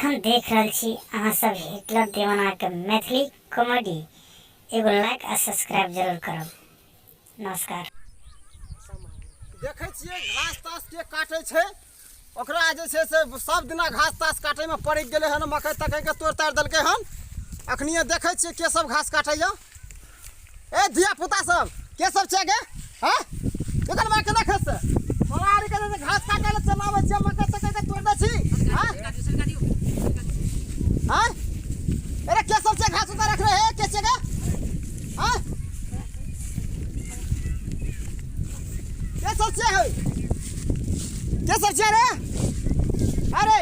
एखन देख रहल छी अहाँ सब हिटलर दीवाना के मैथिली कॉमेडी एगो लाइक आ सब्सक्राइब जरूर करब नमस्कार देखै छियै घास तास के काटै छै ओकरा जे छै से सब दिना घास तास काटैमे पड़ि गेलै हन मकइ तकइके तोड़ि ताड़ि देलकै हन अखनिए देखै छियै के सब घास काटैए ए धिया पुता सब के सब छै गे हँ एकर मार केना खसतै तोरा आर के जे घास काटै लए चलाबै छियै मकइ तकइ के तोड़ि दै छी हँ हँ अरे के सब छै घास उतार रखने हे के छै गे हँ के सब छै है के सब छै रे अरे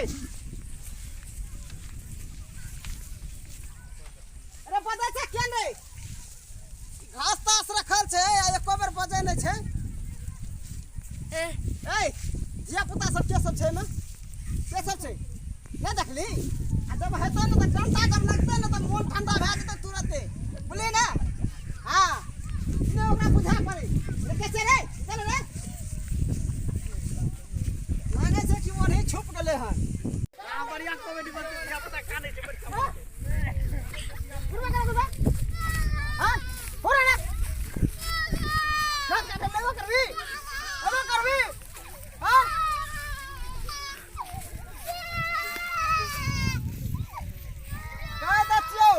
अरे बजै छै केन रे घास तास रखल छै आ एको बेर बजै नहि छै ए ए धिया पुता सब के सब छै एहिमे के सब छै नहि देखली आ जब हेतै ने तऽ डंटा जब लगतै ने तऽ मोन ठंडा भए जेतै तुरते बुझलियै ने हँ नहि ओकरा बुझा पड़ै रे के छै रे चल रे लागै छै कि ओनही छुप गेलै हन बढ़िया कॉमेडी बनतै धिया पुता कानै छै बड़ घुरबे करा घुरबे हाँ हो रे घास काटे लेबो करबी लेबो करबी हाँ कह दै छियौ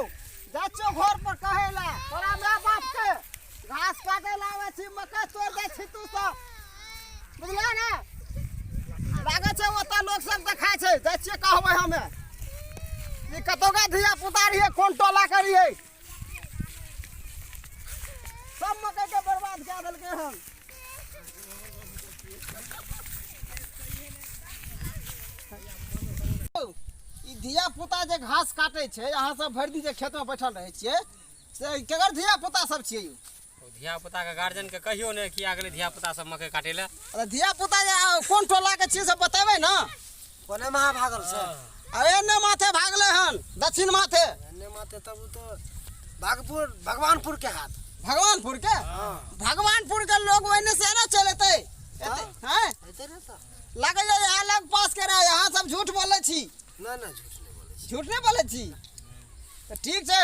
जाइ छियौ घर पर कहै लए तोरा माय बाप के घास काटे लए आबै छी मकइ तोड़ि दै छी तू सब बुझलियै ने लागै छै ओतऽ लोक सब देखा छै जाइ छियै कहबै हमे ई कतौका धिया पुता रहियै कोन टोला के रहियै सब मकइ के बर्बाद कए देलकै हन ई धिया पुता जे घास काटै छै अहाँ सब भरि दिन जे खेतमे बैठल रहै छियै से केकर धिया पुता सब छियै यौ धिया पुता के गार्जियन के कहियो ने किया गेलै धिया पुता सब मकई काटे ले अरे धिया पुता जे कोन टोला के छियै से बतेबै ने कोने महा भागल छै अरे एने माथे भागलै हन दक्षिण माथे एने माथे तब उ तो भागपुर भगवानपुर के हाथ भगवानपुर के भगवानपुर के लोग ओने से ना चल एतै हैं एते ने तऽ लागै यहाँ लग पास के रहे यहाँ सब झूठ बोलै छी ना ना झूठ नहीं बोलै छी झूठ नहि बोलै छी तऽ ठीक छै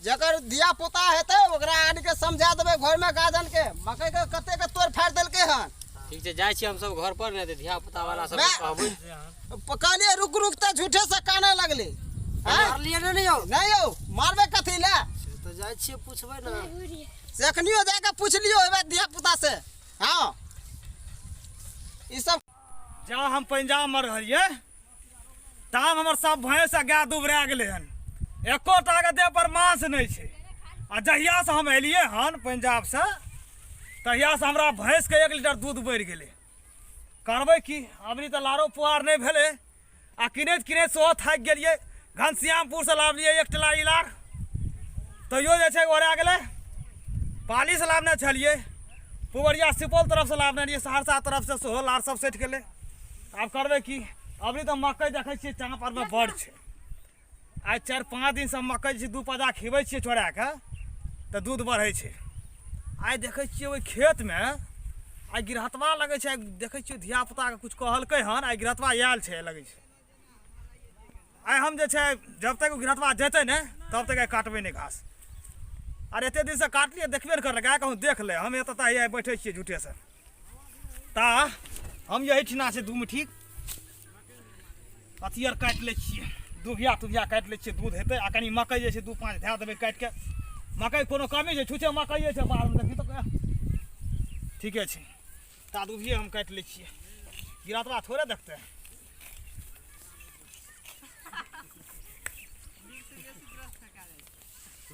जकर धिया पुता हेतै ओकरा आनि के समझा देबै घरमे गार्जियन के मकई के कते के तोड़ फाड़ि देलकै हन ठीक छै जाइ छी हमसब घर पर ने तऽ धिया पुता वाला सब कहबै कहलियै रुक रुक तऽ झूठे से काने लगलै आँय? मारलियै नहि ने यौ नहि यौ मारबै कथी लए से तऽ जाइ छियै पुछबै ने से एखनियो जाके पुछि लियौ एबै धिया पुता से हँ ई सब जा हम पंजाबमे रहलियै ताम हमर सब भैंस आ गाय दुबरा गेलै हन एको टाके देह पर मांस नहि छै आ जहियासँ हम एलियै हन पंजाबसँ तहियासँ हमरा भैंसके एक लीटर दूध बढ़ि गेलै करबै की अबरी तऽ लारो पुआर नहि भेलै आ किनैत किनैत सेहो थाकि गेलियै घनश्यामपुरसँ लाबलियै एक टला इलार तैयो जे छै ओरा गेलै पालीसँ लाबने छलियै पुबरिया सुपौल तरफसँ लाबने रहियै सहरसा तरफसँ सेहो लार सब सटि गेलै आब करबै की अभी तऽ मकइ देखै छियै चाँप आरमे बड़ छै आइ चारि पाँच दिनसँ मकइ जे छै दू पदा खिबै छियै चोराके तऽ दूध बढ़ै छै आइ देखै छियै ओहि खेतमे आइ गिरहतवा लगै छै आइ देखै छियै धियापुताके किछु कहलकै हन आइ गिरहतवा आयल छै लगै छै आइ हम जे छै जब तक ओ गिरहतवा जेतै नहि तब तक आइ काटबै नहि घास आर एते दिनसँ काटलियै देखबे नहि करलकै आइ कहूँ देख ले हम एतऽ तऽ आइ बैठै छियै झूठेसँ ता हम एहिठिना छै दू मुट्ठी अथी आर काटि लै छियै दुभिया तुभिया काटि लै छियै दूध हेतै आ कनि मकइ जे छै दू पाँच धए देबै काटि कऽ मकइ कोनो कमी छै छुछे मकइए छै बाहरमे देखियौ तऽ ठीके छै ता दुभिये हम काटि लै छियै गिरतबा थोड़े देखतै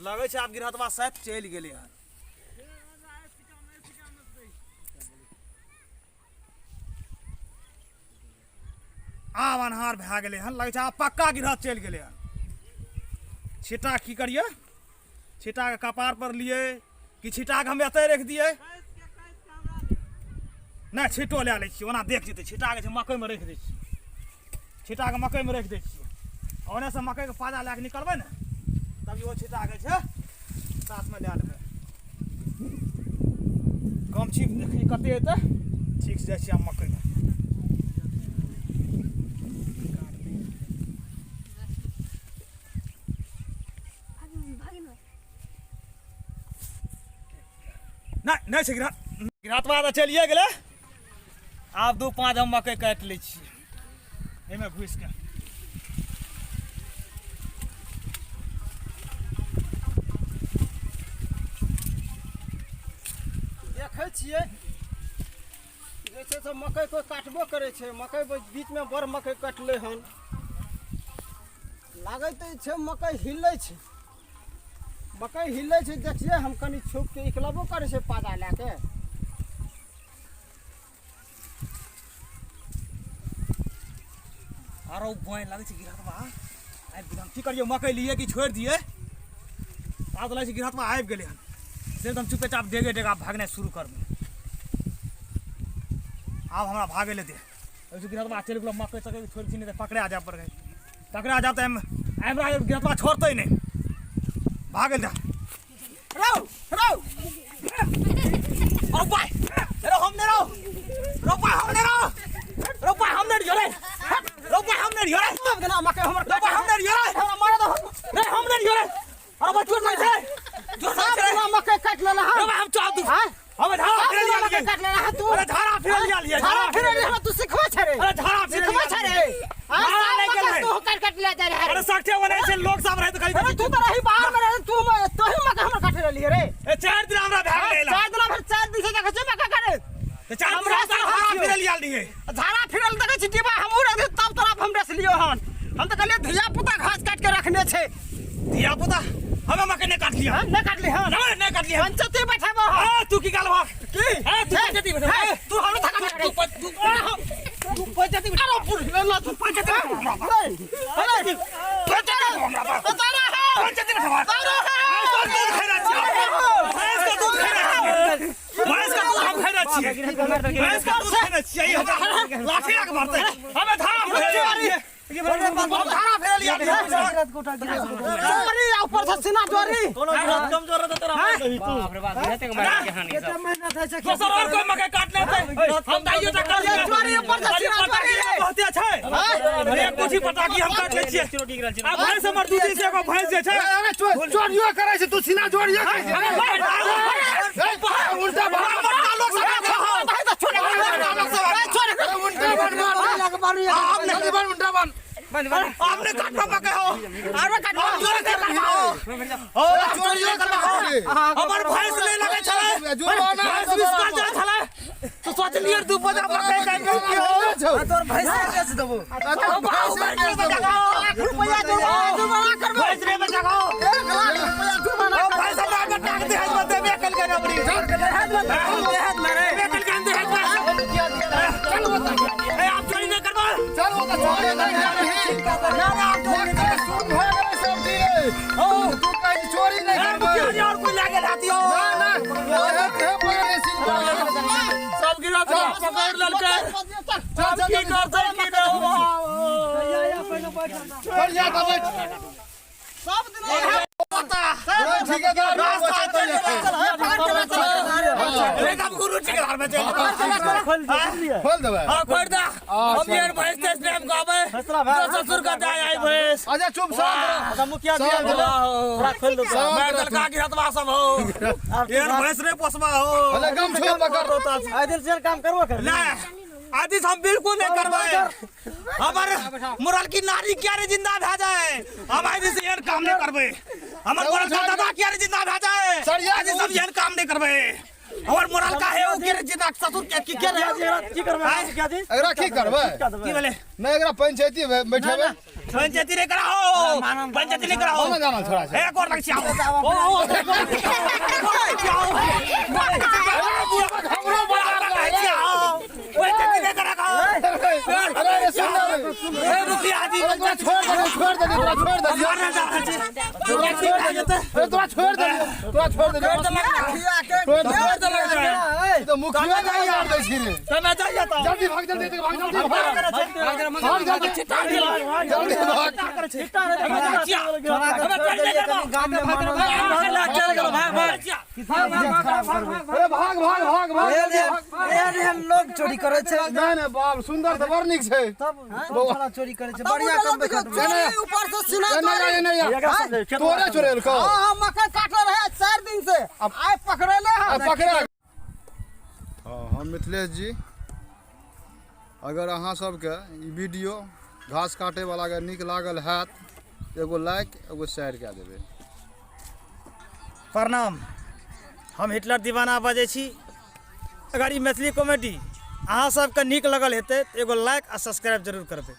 लगै छै आब गिरहतबा शायद चलि गेलै हन आब अन्हार भए गेलै हन लगै छै आब पक्का गिरहत चलि गेलै हन छिट्टा की करियै छिट्टाके कपार पर लियै कि छिट्टाके हम एतै राखि दियै नहि छिट्टो लए लै छियै ओना देख जेतै छिट्टाके छै मकइमे राखि दै छियै छिट्टाके मकइमे राखि दै छियै ओनेसँ मकइके पाजा लए कऽ निकलबै ने तब इहो छिट्टाके छै साथमे लए लेबै गमछी देखी कते एतै ठीक से जाइ छियै आब मकइमे नहि नहि छै गिरहत गिरहतवा तऽ चलिए गेलै। आब 2 पाँच हम मकइ काटि लै छियै एहिमे घुसि कऽ। देखै छियै जे छै से मकइ कोइ काटबो करै छै। मकइ बीचमे बड़ मकइ कटलै हन, लागै तऽ छै मकइ हिलै छै, मकइ हिलै छै। देखियै हम कनि छुपके इकलबो करै छै पादा लए के। आरो बोए लागै छै गिरहतवा आबि गेलै। हम की करियै, मकइ लियै कि छोड़ि दियै? आब तऽ लागै छै गिरहतवा आबि गेलै हन, से तऽ हम चुपेचाप डेगे डेगा भागनाइ शुरू करबै। आब हमरा भागै लए दे। ओहिसँ गिरहतवा चलि गेलो, मकइ तकइ छोड़ि छी, नहि तऽ पकड़ा जाय पड़ै, पकड़ा जायब तऽ हमरा गिरहतवा छोड़तै नहि। भागै लए दे। रौ रौ अरे भाई, रो हम नहीं रो, रो भाई हम नहीं रो, रो भाई हम नहीं रे, रो भाई हम नहीं रे, सब दिना मकइ हमर रो भाई हम नहीं रे, हमरा मारे दो रे हम नहीं रे। अरे भाई चोर नहीं रे, चोर सब नहीं रे, दिना मकइ काटि लेला हन। रो भाई हम चाह दू, हाँ? हम झाड़ा सब फिर दिना लिया मकइ लिए, काटि लेला हन तू। अरे झाड़ा फिर लिया लिए, झाड़ा फिर हमरा तू सिखबै छै रे, अरे झाड़ा फिर सिखबै छै रे। हाँ, झाड़ा सब ले मकइ गेलै। तू काटि काटि ले जा रहे। अरे साठे बने छै लोग सब रहे तऽ अरे कहि तू तऽ रही बाहर में रहे, तू तोही मकइ हमर काटि रहलियै रे। ए 4 दिन हमरा भए गेलै, 4 दिना भरि, 4 दिन से देखै छियै मकइ काटै। तऽ 4 दिन हमरा झाड़ा फिर लिया लिए, झाड़ा फिरल देखै छी डिब्बा हमहूँ रखने, तब तोरा हम रसलियो हन। हम तऽ कहलियै धिया पुता घास काटि के रखने छै। धिया पुता हमे मकइ नहि काटलियै हन, नहि काटली हन, नहि नहि काटलियै हन। पंचायती बैठेबो हम। ए तू की गालबा की ए तू पंचायती बैठेबो, हे, तू हमरा धक्का मारै। तू तू तू पंचायती बैठेबो। अरे बुढ़ ले तू पंचायती बैठेबो हमरा पर। अरे पंचायती बैठेबो हमरा पर। तारा है, पंचायती बैठेबो। तारा है। भैंस का दूध खाइ रहल छियै, भैंस का दूध खाइ रहल छियै, भैंस का दूध हम खाइ रहल छियै, भैंस का दूध खाइ रहल छियै। ई हमरा लाठी लए कऽ मारतै। हमे धारा फेरल लियै, हम धारा फेरल लियै। चोरी आ ऊपर से सीना चोरी। बाप रे बाप, गिरहते के मारि के हन ई सब। दोसर और कोई मकइ काटने हेतै हम दाइयो तक काट ये चोरी ऊपर से सीना चोरी रे। बहुते छै। अरे एक मुट्ठी पटाखी हम काट लै छियै। आ भैंस हमर 2 दिन से एगो भैंस जे छै। अरे चोरियो करै छै तू, सीना चोरियो करै छै। उल्टा बन, भाई तो छोड़, छोड़। उल्टा बन, जल्दी बन, उल्टा बन। आपने काटवा मकइ हो, आरो काटबो, हम चोरी करबा हो, चोरियो करै छै। हमर भैंस नहि लगै छलै, जुर्माना भैंस बिस्कर जाइ छलै तो सोचलियै 2 बजा मकइ काटि लै छौ। तोर भैंस बेच देबो। लाख रुपया जुर्माना, जुर्माना करबो। भैंस रे बचाओ। 1 लाख रुपया जुर्माना ओ भैंस हमरा बटा के देहात में देबे कल के नबरी देहात में, देहात में रे। देबे कल के देहात में। ए आप चोरी नहीं करबो। चल, ओ तऽ चोरी नहि करबिही। मकइ शुद्ध भए गेलै सब चीज। तू कहै छी चोरी नहि ए करबै। मुखिया जी और कोई लागे रहती हो। ना ना, ओहे ते पकड़े सीन पर। सब गिरा पकड़ लेलकै। चल चल चल की जल्दी। करतै की नहि हो। चल जा तऽ बैठ। सब दिन इएह ठेकेदार रास्ता बचेतै एखन। पकड़ के ले चल। एकदम गुरु ठेकेदार में चल। खोल देबै। हाँ खोल दे। हम यार भैंस तेस नहीं हम गावे। जो ससुर का जाय आई भैंस। अच्छा चुप, शांत रह। मुखिया जी खोल दो। शांत मैं रह। दलका गिरतवा सब हो, यार भैंस रे पोसवा हो। भले गमछा पकड़। ले आदि हम बिल्कुल नहीं करबै। हमर मुरल की नारी क्या रे जिंदा भए जाए, हम आदि से एहन काम नहीं करबै। हमर मुरल का दादा क्या रे जिंदा भए जाए, सरिया आदि सब एहन काम नहीं करबै। हमर मुरल का है ओ के रे जिंदा ससुर के की के रे की करबै मुखिया जी? एकरा की करबै? की भेलै? नहि, एकरा पंचायती बैठेबै। पंचायती नहीं कराओ, पंचायती नहीं कराओ। हम जाना छोड़ा छै। ए गोर लग छियाओ। ओ ओ गोर लग छियाओ, हमरो बना छियाओ। पंचायती नहीं कराओ। अरे अरे सुन ना रे। ए रुकिया जी। अरे तोरा छोड़ दे, छोड़ दे, तोरा छोड़ दे। मारने जा रहल छी। तोरा छोड़ दे, अरे तोरा छोड़ दे, तोरा छोड़ दे, खिया के छोड़ दे। चल ई तऽ मुखिया नहीं मार दै छी रे। समय जाइए तो जल्दी भाग, जल्दी भाग, जल्दी भाग, भाग जल्दी, जल्दी भाग। अरे भाग भाग भाग भाग। एहन एहन लोग चोरी करै छै। नहि नहि बाप, सुन्दर तऽ बड़ नीक छै। तब बड़ा चोरी करै छै, बढ़िया कम चोरी ऊपर से सीना ए, नहि चोरी। नहि नहि तोरे चोरेलकौ? हाँ हाँ, मकई काटल रहे 4 दिन से, आइ पकड़ेले आ हन। पकड़ा। मिथिलेश जी। अगर अहाँ सबके ई वीडियो घास काटैवला अगर नीक लागल हैत, एगो लाइक एगो शेयर कए देबै। प्रणाम, हम हिटलर दीवाना बजै छी। अगर ई मैथिली कॉमेडी अहाँ सबके नीक लगल हेतै तऽ एगो लाइक आ सब्सक्राइब जरूर करबै।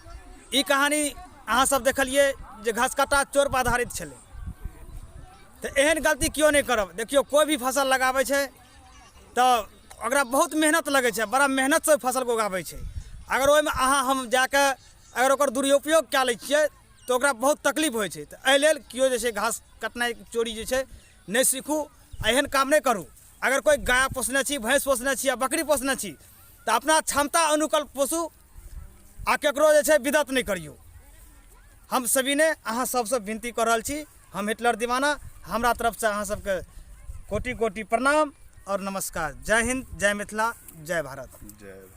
ई कहानी अहाँ सब देखलियै जे घसकट्टा चोर पर आधारित छलै, तऽ एहन गलती केओ नहि करब। देखियौ, कोइ भी फसल लगाबै छै तऽ ओकरा बहुत मेहनत लगै छै, बड़ा मेहनतसँ ओहि फसलके उगाबै छै। अगर ओहिमे अहाँ हम जाकऽ अगर ओकर दुरुपयोग कए लै छियै तऽ ओकरा बहुत तकलीफ होइ छै। तऽ एहि लेल केओ जे छै घास कटनाइ चोरी जे छै नहि सीखू, एहन काम नहि करू। अगर कोइ गाय पोसने छी, भैंस पोसने छी या बकरी पोसने छी तऽ अपना क्षमता अनुकूल पोसू आ ककरो जे छै विदत नहि करियौ। हम सविनय अहाँ सबसँ विनती कऽ रहल छी। हम हिटलर दीवाना, हमरा तरफसँ अहाँ सबके कोटि कोटि प्रणाम और नमस्कार। जय हिंद, जय मिथिला, जय भारत। जय भारत।